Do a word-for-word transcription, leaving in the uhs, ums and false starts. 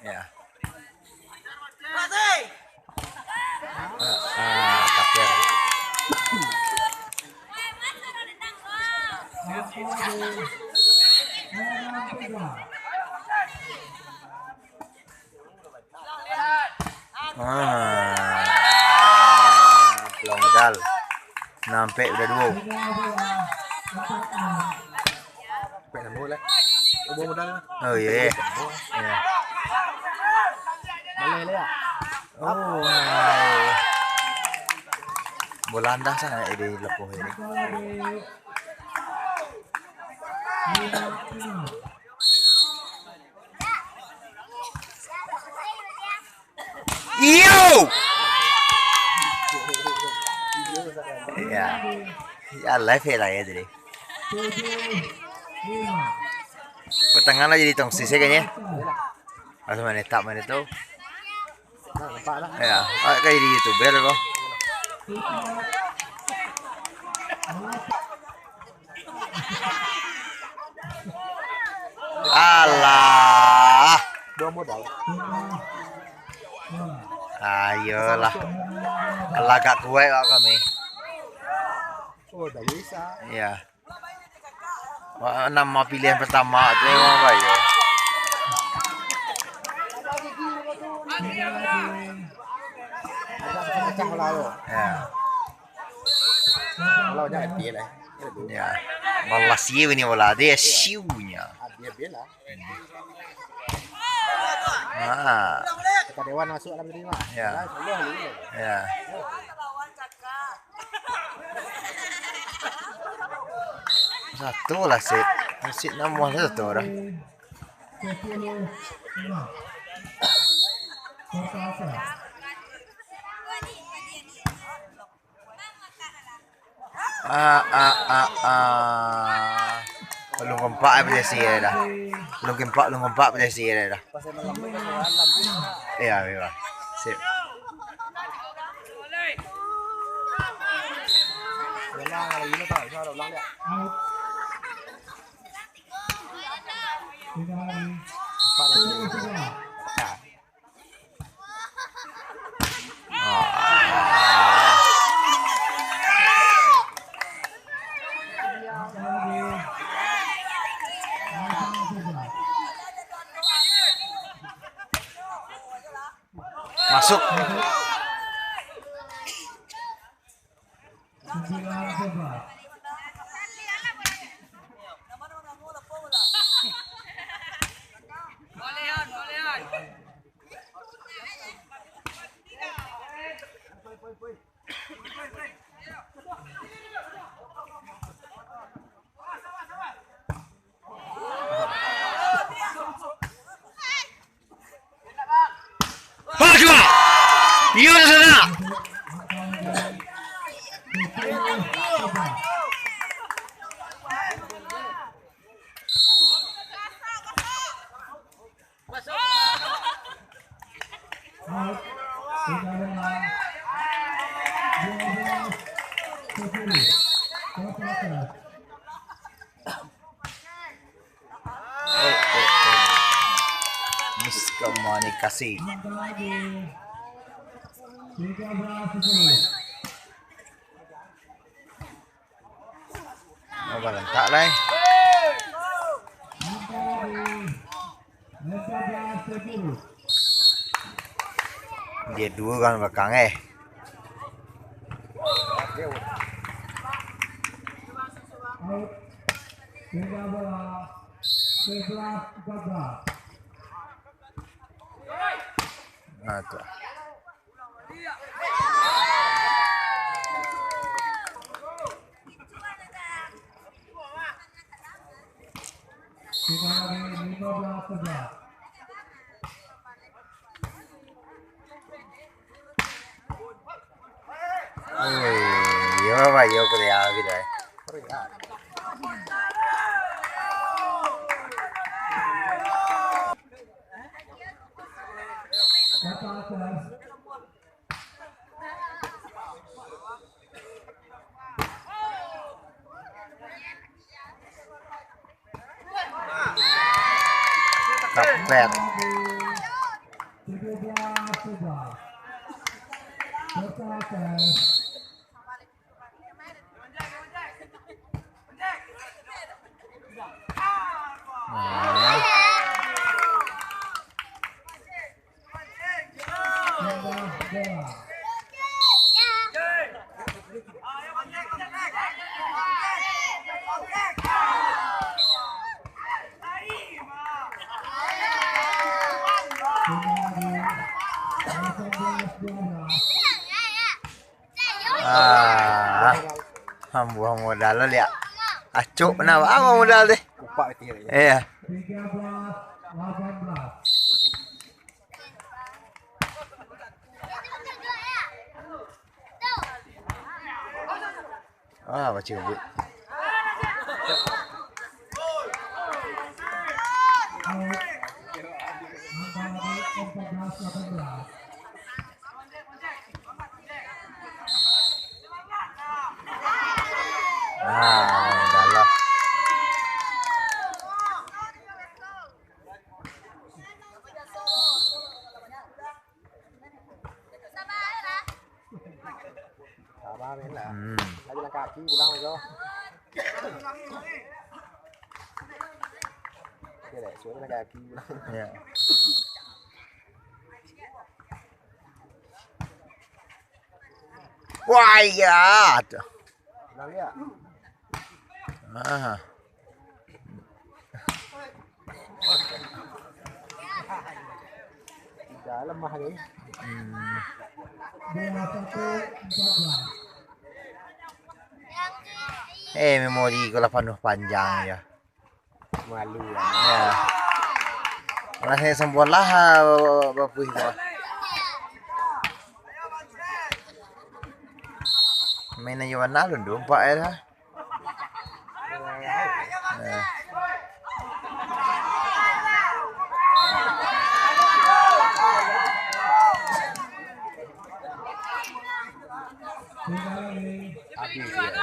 Ya. Ah, ah, kapten. Ah, peluang modal. Nah, ampek udah duo. Ampek nambah lah. Oh, buang modal lah. Oh, iya, iya. Iya. Boleh lah, ya? Oh, wow. Bola andah sangat di lepoh ini. Iyo. Ya. Ya, live ya lah ya jadi. Pertengahan lah jadi tongsis ya kayaknya. Pas main tak main itu. Nah, nampak lah. Ya, ah, kayak di YouTuber kok. Alah. Dua modal. Ayolah. Alah, agak kuat kok kami. Oh, dah bisa. Iya. Wah, nama pilihan pertama tu memang baik. Agak pecah lah tu. Ya. Kalau jangan dia lah. Ya. Balas ye ini bola dia siunya. Ah, dia bela. Ah. Kata Dewan masuk dalam tadi mah. Ya. Lah, sepuluh lalu. Ya. Satu lah, Sip. Sip, namuah satu dah. Ah, ah, ah, ah. Belum kompak eh, P J S I dah. Belum kompak, belum kompak P J S I dah. Iya, iya. Sip. Masuk. Pas, Pak. Iyo, di sana. Oh, oh, oh. Miskomunikasi. Oh, balantak lai. Dia duo kan belakang eh. Nah, tu. Oi, iyo, Bapak, iyo, kuliah gitu, eh. Kapet. Nah. Ah, hambuang modal lo liak. Acok bana baa modal deh. Kupak betul. Iya. Ah, baca buik. Ah, dalam. Sabar, main lah. Hmm. Lagi langkah kaki, pulang aja. Oke, dek, suruh langkah kaki, pulang. Ya. Wah, iya. Tuh. Pulang, ya. Ah. Udah lemah ni. Hmm. Eh, memori ko lah panuh panjang ya. Malu lah. Ya. Rasanya sembuhlah, ah, bapuih tu. Main aja warna lu, empat ya dah.